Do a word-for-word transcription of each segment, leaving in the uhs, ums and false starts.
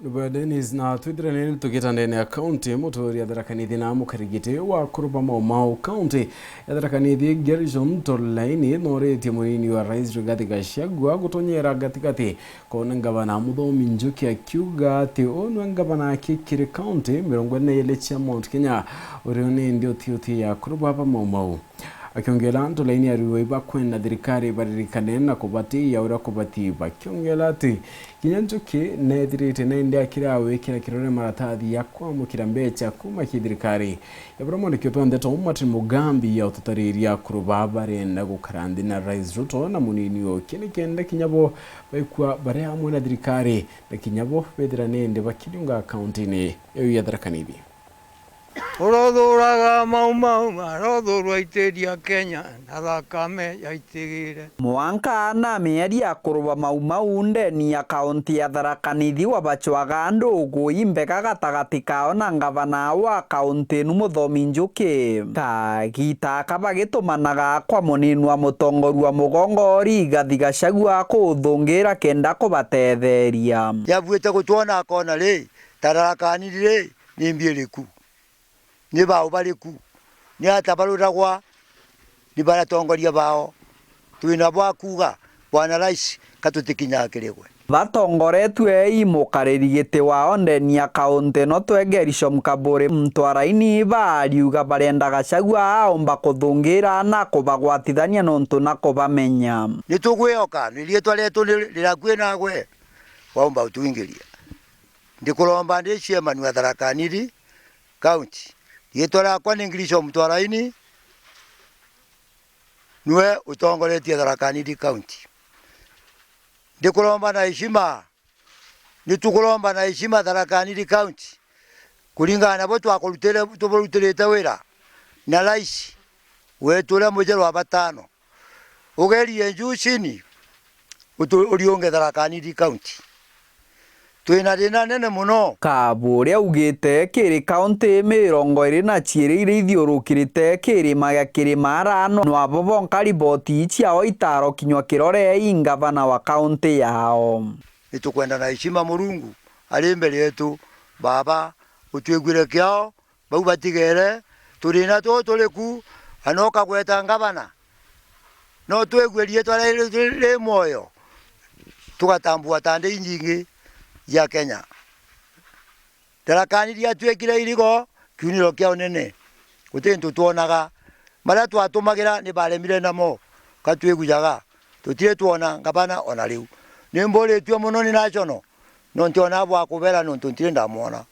Nibwa Dennis, na twithirane tugita ndene ya kaunti, muturia Tharaka Nithi na mukarigiti wa kuruba Mau Mau kaunti ya Tharaka Nithi, Gershom Tolaini, noritie munini wa rais Rigathi Gachagua gutonyera gatigati kona ngavana Muthomi Njuki, akiuga ati uu nwe ngavana akikire kaunti mirongo ina na ili cia Mount Kenya, uria nindi utiuti ya kuruba ba Mau Mau. Akiongera, Tolaini ariuga ibakwenda thirikari ibaririkane na kubatiia uria kubati, bakiongera ati kinya Njuki neethirite na indi akiri awikira kirore maratathi ya kwamukira mbecha kuma ki thirikari. Ya baria mwandiki wetu wa ndeto Martin Mugambi ya ututariria kuruba barenda gukara nthi na Rais Ruto na munini uki nikenda kinya bo baikua bari amwe na thirikari na kinya bo bethira nindi bakiriunga kaunti-ini iu ya Tharaka Nithi. Urothuraga Mau Mau, arothurwa aitiria Kenya, na thakame yaitigire. Mwanka na mieri ya kuruba Mau Mau ndeni ya kaunti ya Tharaka Nithi, wabacwaga ndugu imbega gatagati kao na ngavana wa kaunti inu Muthomi Njuki. Kagita aka bagitumanaga kwa munini wa mutongoria wa mugongo Rigathi Gachagua kuthungira kenda kubatetheria. Yabuite gutwona akona ri, ta Tharaka Nithi ri, ni mbi iriku? Ni bau bariku? Ni ata baruragwa ni baratongoria bao? Twina bwa kuuga, Bwana Rais, ka tutikinyaa kiri gwe. Batongoretue i mukariri giti wao ndeni ya kaunti ino twe Gershom Kaburi Mtwaraini, bariuga barenda Gachagua aomba kuthungira na kubagwatithania nontu na kubamenya. Ni tugwioka, ni riitwa rietu ni rirakui nagwe, waomba utwingiria. Ndikuromba ndi chairman wa Tharaka Nithi County. Riitwa riakwa ni Gershom Mtwaraini, niwe utongoretie Tharaka Nithi County. Ndikuromba na heshima, ni tukuromba na heshima Tharaka Nithi County, kuringana na bo twakurutire, tuburutirite wira na rais wetu uria mujeru wa batano. Ugerie juu chini, utu-, uriunge Tharaka Nithi County. Twina thina nene mono. Kaburi augite kiri kaunti mirongo iri na ciiri iria ithiurukirite kirima gia Kirimara, no, no abo bonka riboti ciao itaro kinywa kirore i ngavana wa kaunti yao. Ni tukwenda na heshima Murungu ari mbere yetu, Baba, utwiguire kiao, bau batigere, turina tuu turi ku, ana ukagweta ngavana. No twigue riitwa riri ri mwoyo, tugatambua ta nthi inyingi cia Kenya. Tharaka Nithi riatuikire irigo kiuniro kia unene, guti ntu twonaga. Maria twatumagira ni baremire namo, ka twigujaga, tutiri twona ngavana ona riu. Ni mburitue mono ni National, no ntiona bwa kubera nontu ntiri ndamwona.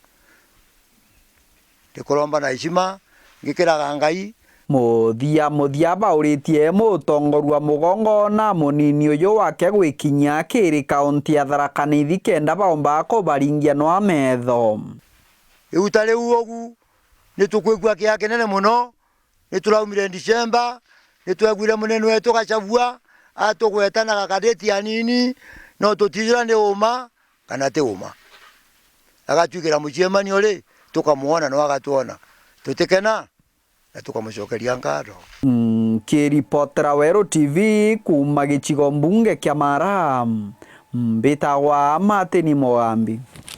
Ndikuromba na heshima, ngikiraga Ngai. Muthia muthia bauritie mutongoria wa mugongo na munini uyu wake gwikinyia kiri kaunti ya Tharaka Nithi kenda baomba kubaringia nwa metho. Iuta riu ugu ni tukwigua kia kinene mono, ni turaumire December, ni twegwire munene wetu Gachagua atugweta na gakadeti anini, no tutijura ni uma kana ti uma. Agatwikira muciemani uri, tukamwona no agatwona. Tutikena, na tukamucokeria nkatho. Nkiripotera Weru T V kuuma gicigo mbunge kia Mara, mbitagwa Martin Mugambi.